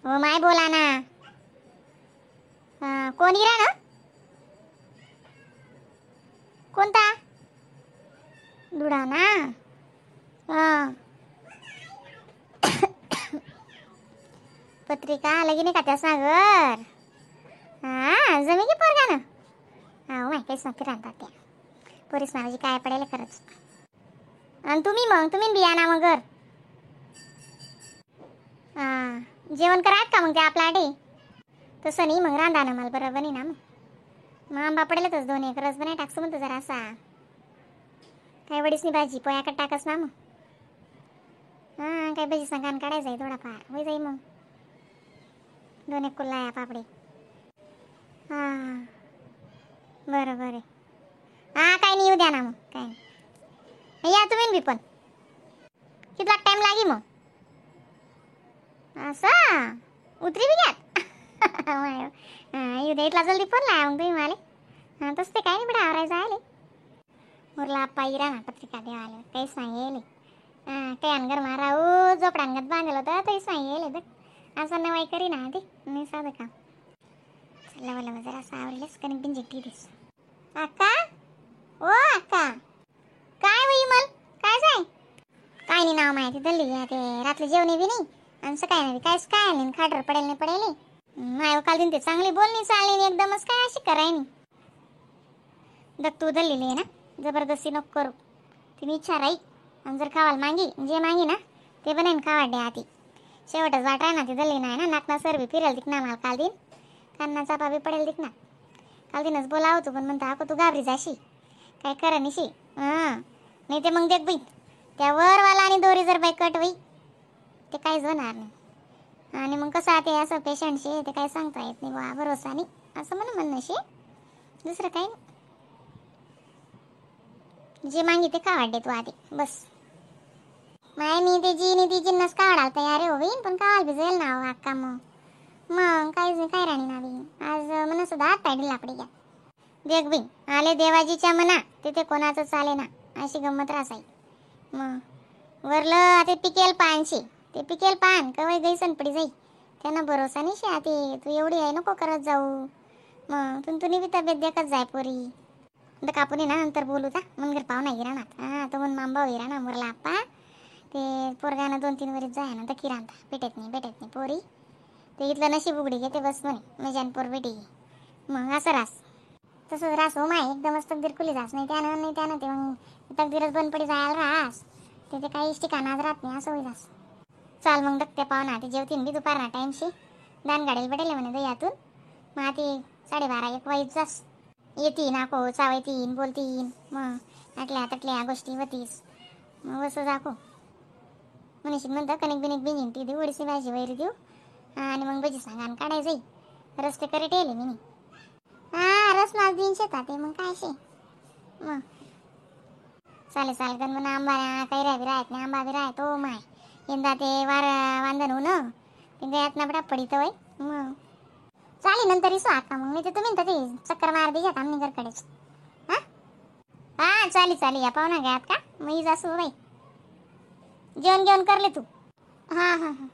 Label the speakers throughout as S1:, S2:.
S1: हो my बोला ना. हा, कोण इरा ना? कोणता दुडा ना? हा पत्रिका लगी नाही का त्या सागर? हा जमी की पोरगा ना? हा माय काहीच नक्की राहतात त्या पोरीस माझी काय पडेल खरंच. आणि तुम्ही मग तुम्ही बिया ना मग. हा जेवण करायत का मग ते आपल्यासाठी? तसं नाही मग रांधा ना मला बरोबर नाही ना मग. मग आंबा पडेलच दोन एक रस बनाय टाकसं म्हणतो जरा असा. काय वडीसनी भाजी पोया टाकस ना मग. हां काय भाजी सांगान काढायचं आहे थोडाफार होई जाई मग. दोन एक कुल्ला पापडी. हां बरं बरं. हां काय नाही येऊ द्या ना मग काय नाही. या तुम्ही बी पण. कितला टाईम लागी मग? असं उतरी बी घ्यात. येऊ द्या इथला जल्दी फोन लाया मग तुम्ही मला. हां तसं ते काय नाही बडा आवरायचं आले. मुरला आप्पा इरा ना पत्रिका देवाले काहीच नाही येले. हां काही अनगर मारा झोपडांगत बांधलं होतं तरी नाही येले तर असं नवाई करी ना ते नाही साधं काम. चला मला जरा असं आवडलेस कणिक बिन जिट्टी दिस. अक्का ओ अक्का काय होई मल काय जाय? काय नाही नाव माहिती दल्ली ते रात्री जेवणे बी नाही आणि सकाळी नाही कायच काय नाही खाटर पडेल नाही पडेल. माय काल दिन ते चांगली बोलणी चालली एकदमच काय अशी कराय नाही. दत्तू तू दल्लीली आहे ना जबरदस्ती नको करू. तिने इच्छा राही आणि जर खावायला मागी जे मागी ना ते बनाईन खावा आधी. शेवटच वाट ना ते दल्ली नाही ना नाकना सर बी फिरेल तिक ना मला काल दिन कान्ना चापा बी पडेल तिक ना. काल दिनच बोलावं तू पण म्हणता अको तू घाबरी जाशी काय खरं निशी. हां नाही ते मग देख बाई त्या वरवाला आणि दोरी जर बाई कट होई ते काहीच होणार नाही. आणि मग कसं ते असं पेशंटशी ते काय सांगता येत नाही बा भरोसा नाही असं म्हणून म्हणणंशी दुसरं काही नाही. जे मागी ते का वाटते तू आधी बस. माय मी ते जी नी ती जिन्नस काढायला तयार हो होईन पण काल बी जाईल ना अक्का मग. मग काहीच नाही काय राणी ना बी आज म्हणून सुद्धा हात पाय लापडी घ्या. देख बाई आले देवाजीच्या मना तिथे कोणाचं चाले ना अशी गंमत रासाई. मग वरलं आता पिकेल पानशी ते पिकेल पान कवय गई सनपडी जाई त्यांना भरोसा नाही शे आते तू एवढी आहे नको करत जाऊ. मग तुनी बी तब्येत देखत जाय पोरी. तर कापून ना नंतर बोलू जा मनगर पाव नाही गिरा ना. हां तो म्हणून मांबा होईरा ना मुरला आप्पा ते पोरगानं 2-3 वरीत जाय ना तर किरांता भेटत नाही भेटत नाही पोरी ते इथलं नशीब उघडी घेते बस म्हणे मजान पोर भेटी. मग असं रास तसंच रास हो माय एकदमच तकदीर खुली जास नाही त्यानं नाही त्यानं ते मग तकदीरच बंद पडी जायला रास ते काही ठिकाणात राहत नाही असं होई जास. चाल मग दत्ते पाहुणा ते जेवतीन बी दुपार ना टाईमशी दान गाडीला भेटेल म्हणे दह्यातून. मग आती 12:30 1 वाजत जास येतीन आको चावायतीन बोलतीन मग आटल्या तटल्या गोष्टी होतीस मग बस जाको. मनीषी म्हणतं कणिक बिनिक बिंजिन ती देऊ वडीसी भाजी वैरी देऊ आणि मग भजी सांगा आणि काढाय जाई रस्ते करे ठेवले मी. हा रस मास देईन शेतात ते मग काय शे मग चालेल चालेल गण म्हणून आंबा कैऱ्या बी राहत नाही आंबा बी राहतो माय यंदा ते वार वांदण हो ना ते गयात ना बडा पडित वय मग चालेल नंतर इसो आता मग नाही तर तुम्ही तर ते चक्कर मार दिजात आम्ही घरकडेच. हां हां चालेल चालेल या पाहुणा गयात का मग जासू बाई जेवण घेऊन करले तू. हां हां हां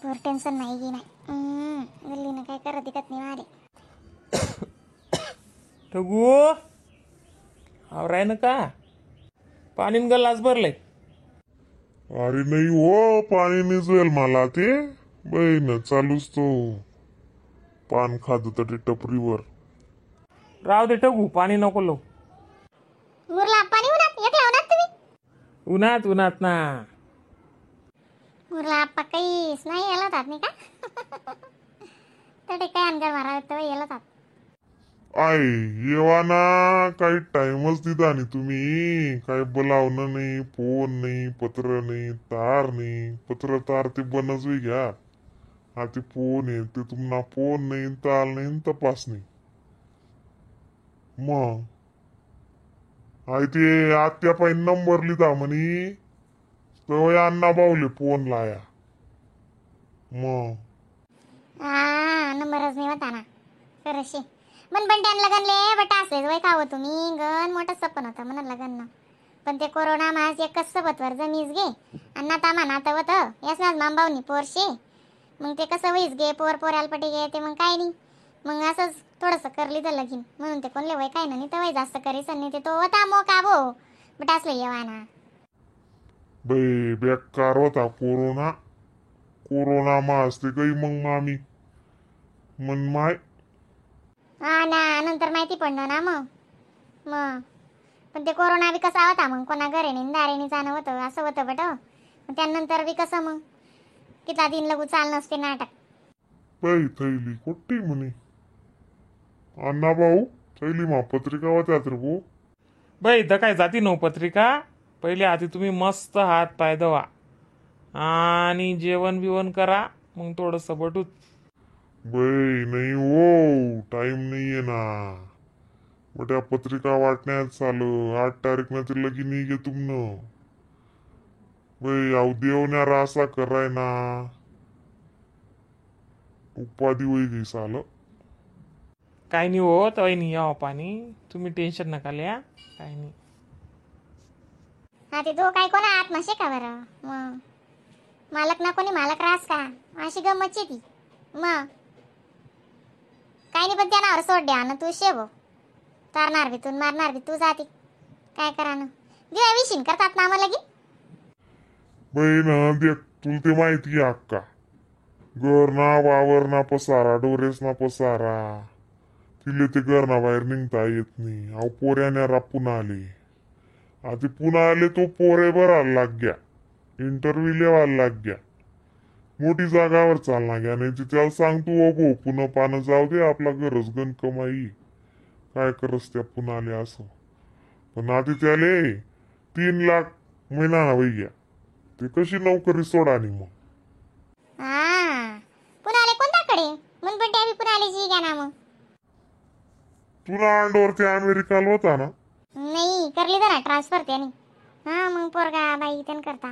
S1: भर टेन्शन नाही गी नाही गल्लीनं काय करत दिकत नाही मारे.
S2: ठगू आवराय ना का पाणीन गल्लाच भरलंय?
S3: अरे नाही हो पाणी निजवेल मला ते बहीण चालूच तो पान खात होतं ते टपरीवर.
S2: राव दे ठगू पाणी नको लो.
S1: मुरला पाणी उन्हात एकला उन्हात तुम्ही?
S2: उन्हात उन्हात ना.
S1: मुरला आप्पा काहीच नाही याला होतात नाही का? तडे काय अनगर मारा तर याला होतात.
S3: I येवा ना काही टाइमच दिला नाही तुम्ही काही बोलावणं नाही फोन नाही पत्र नाही तार नाही पत्र तार ते बनच घ्या. हा ते फोन आहे ते तुम्हाला फोन नाही तार नाही तपास नाही. मग I ते आत्या पाहिजे नंबर लिहिता म्हणे तो अण्णा बावले फोन लाया. मग
S1: हा नंबरच नाही होता ना खरंशी. मन बंट्यान लगनले बटा असलेच वय खावं तुम्ही गण मोठं सपन होतं म्हणून लग्न पण ते कोरोना मास एकच सबतवर जमीच गे आणि नाता मा नातं होतं यास नाच मांबावनी पोरशे मग ते कसं होईस गे पोर पोराला पटी गे ते मग काय नाही. मग असंच थोडंसं करली तर लगीन म्हणून ते कोणले वय काय नाही तर वय जास्त करीस नाही ते तो होता मोका भो बट असलं येवा ना.
S3: बाई बेकार होता कोरोना. कोरोना मा असते काही मग मामी मन माय.
S1: हा ना नंतर माहिती पडलं ना मग. मग पण ते कोरोना बी कसा होता मग कोणा घरी नाही दारेनी जाणं होतं असं होतं बट. मग त्यानंतर बी कसं मग किती दिन लगू चाल नसते नाटक.
S3: बाई थैली कोटी म्हणे अण्णा भाऊ थैली मा पत्रिका होत्यात रे भाऊ.
S2: बाई इथं काय जाती नऊ पत्रिका. पहिले आधी तुम्ही मस्त हात पाय धुवा आणि जेवण बिवण करा मग थोडंसं बटूच.
S3: बाई नाही हो टाइम नाहीये ना. मोठ्या पत्रिका वाटण्यात चालू 8 तारीख ना ते लगीन घे तुमनं. बाई अहो देवण्या रासा कराय ना उपाधी होई गई सालं.
S2: काय नाही हो तवाई नाही यावं पाणी तुम्ही टेन्शन नका लिया काय नाही.
S1: हा ते तो काय कोणा आत्माशे का बरं मग मालक ना कोणी मालक रास का अशी गंमत ती. मग काय नाही पण त्यानावर सोड द्या ना तू शेवो तारणार बी तू मारणार बी तू जाती काय करा ना दिवा विशीन करतात ना आम्हाला की.
S3: बाई ना देख तुला ते माहिती आहे अक्का घर ना वावर ना पसारा डोरेस ना पसारा तिले ते घरना बाहेर निघता येत नाही. अहो पोऱ्याने रा पुन्हा आले आता पुन्हा आले तो पोरे भरायला लाग गया इंटरव्ह्यू लेवायला लाग गया मोठी जागावर चालना घ्या नाही ते त्याला सांग तू ओ भाऊ पुन्हा पानं जाऊ दे आपला गरज गण कमाई काय करस त्या पुन्हा आले असं. पण आता त्याले 3 लाख महिना ना गया ते कशी नोकरी सोडा नाही मग.
S1: हा पुन्हा आले कोणत्याकडे मन पण त्या पुन्हा आले जी घ्या ना मग.
S3: तुला अंडोर ते अमेरिकाला होता ना.
S1: नाही करली जरा ट्रान्सफर त्याने. हा मग पोरगा बाई त्यान करता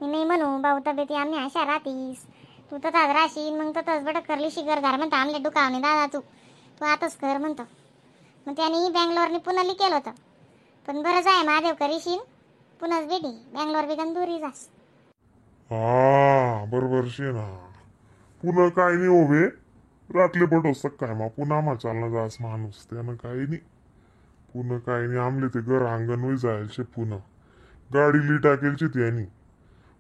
S1: मी नाही म्हणू भाऊ तब्येती आम्ही अशा राहतीस तू तथाच राहशील मग तथाच बट करली शिगरदार म्हणता आमले डुकावणे दादा तू तू आताच कर म्हणतो. मग त्याने बँगलोरने पुन्हा केलं होतं पण बरं जाय महादेव करीशील पुन्हाच बेटी बँगलोर बी गंदुरी जास.
S3: हा बरोबर शे ना पुन्हा काय नाही होवे रातले पटो सकाय मा पुन्हा मा चालना जास माणूस त्यानं काही नाही पुन्हा काही नाही. आमले ते घर अंगण होई जायल शे पुन्हा गाडी ली टाकेलची त्यानी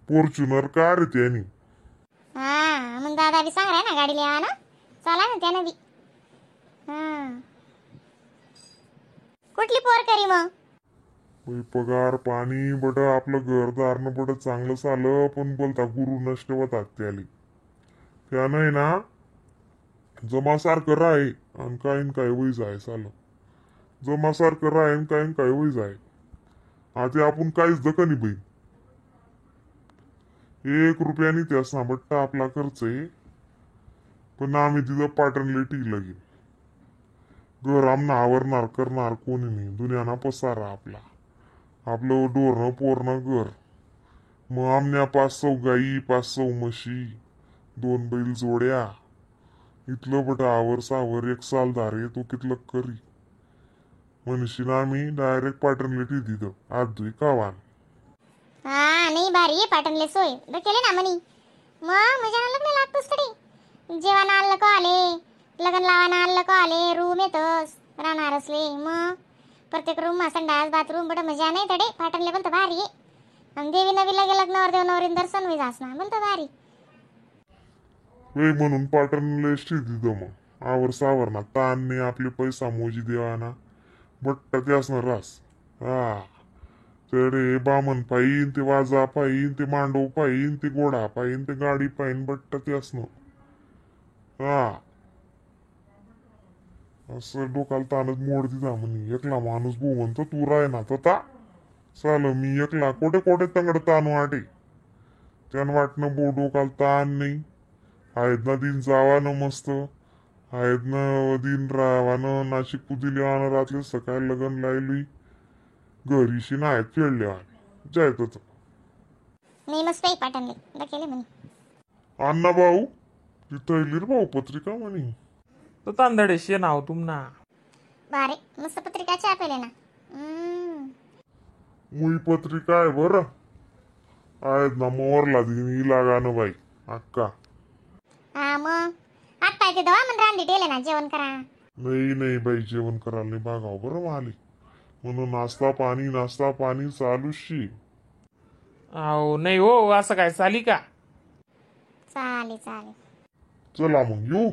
S3: फॉर्च्युनर कार त्यानी.
S1: हा मग दादा बी सांग ना गाडी लिहा ना चला ना त्यानं बी. हा कुठली पोर करी मग.
S3: पगार पाणी बट आपलं घरदारनं बट चांगलं चालं पण बोलता गुरु नष्ट होतात त्याले त्यानं आहे ना जमासारखं राहे आणि काही न काही वय जाय चालं जमासारखं राहे आणि काही न काही वय जाय. आता आपण काहीच दखनी बाई 1 रुपयानी त्यास ना बट्टा आपला खर्च आहे पण आम्ही तिथं पाटणले टी लगेल घर आमना आवरणार करणार कोणी नाही दुनियाना पसारा आपला आपलं डोरणं पोरणं घर. मग आमण्या 500 गाई 500 म्हशी 2 बैल जोड्या इथलं बट our सावर 1 सालदार आहे तो कितलं करी म्हणशील आम्ही डायरेक्ट पाटणले टी तिथं आज दुई कावान.
S1: हा नाही भारी आहे पाटणले सोय केले ना म्हणी मग मजा लग्न लागतोस तरी जेवण आणलं का आले लग्न लावाना आणलं का आले रूम येतस राहणार असले मग प्रत्येक रूम संडास बाथरूम बट मजा नाही तडे पाटणले बोलतं भारी आहे. आणि देवी नवी लगे लग्नावर देव नवरीन दर्शन होई जास ना बोलतं भारी.
S3: वे म्हणून पाटणले तिथं मग आवर सावर ना ताण नाही आपले पैसा मोजी देवाना बट्टा त्यास ना रास. हा तर बामन पाहिन ते वाजा पाहिन ते मांडव पाहिन ते गोडा पाहिन ते गाडी पाहिन बट्टा त्यास ना. हा असं डोकाला ताणच मोड तिथं म्हणे एकला माणूस भाऊ म्हणतो तू राय ना तता चाल मी एकला कोठे कोठे तंगड ताण वाटे त्यानं वाटणं भाऊ डोकाला ताण नाही. आहेत ना दिन जावा ना मस्त आहेत ना दिन रावानं नाशिक पुदिले आणं रात्री सकाळी लग्न लायली घरीशी ना आहेत फेडले जायत होतं.
S1: नाही मस्त आहे पाटणले केले म्हणे.
S3: अण्णा भाऊ तिथं रे भाऊ पत्रिका म्हणे
S2: तो तांदडे शे नाव तुमना
S1: बारे मस्त पत्रिका छापेले ना.
S3: मुई पत्रिका आहे बरं आहेत ना मोरला दिन ही लागानं बाई अक्का.
S1: हा मग हात पाय ते दवा मन रांदी टेले ना जेवण करा.
S3: नाही नाही बाई, जेवण करायला नाही बागाव बरं माले, म्हणून नाश्ता पाणी नाश्ता पाणी चालूच शी.
S2: अहो नाही हो, असं काय चाली का?
S1: चालेल चालेल.
S3: चला मग येऊ.